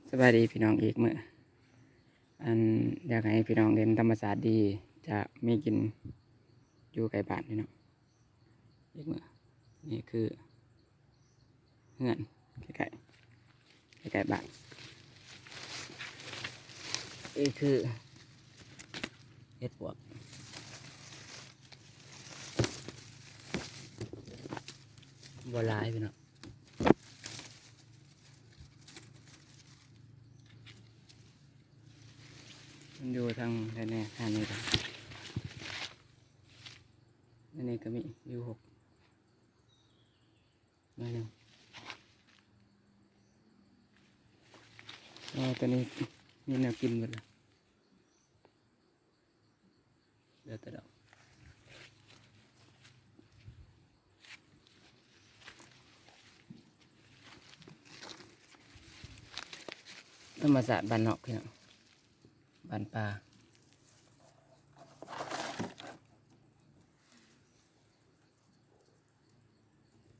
ສະບາຍດີພີ່ນ້ອງອີກມື້. ອັນ ຢາກໃຫ້ພີ່ນ້ອງເຫັນທຳມະຊາດດີ ຈະມີກິນຢູ່ໃກ້ບ້ານພີ່ນ້ອງ. ອີກມື້ ນີ້ຄືເຮືອນໃກ້ໆ ໃກ້ໆບ້ານ. ນີ້ຄືເຫັດປວກ ບໍ່ຫຼາຍພີ່ນ້ອງ. ມັນຢູ່ທາງໃດແດ່ ທາງນີ້ກໍ ອັນນີ້ກໍມີຢູ່ຫົກໜ່ວຍໜຶ່ງ. ອໍ ຕອນນີ້ມີແນວກິນໝົດແລ້ວ. ເຫຼືອແຕ່ດອກ ທຳມະຊາດບ້ານນອກພີ່ນ້ອງ ບ້ານປ່າ.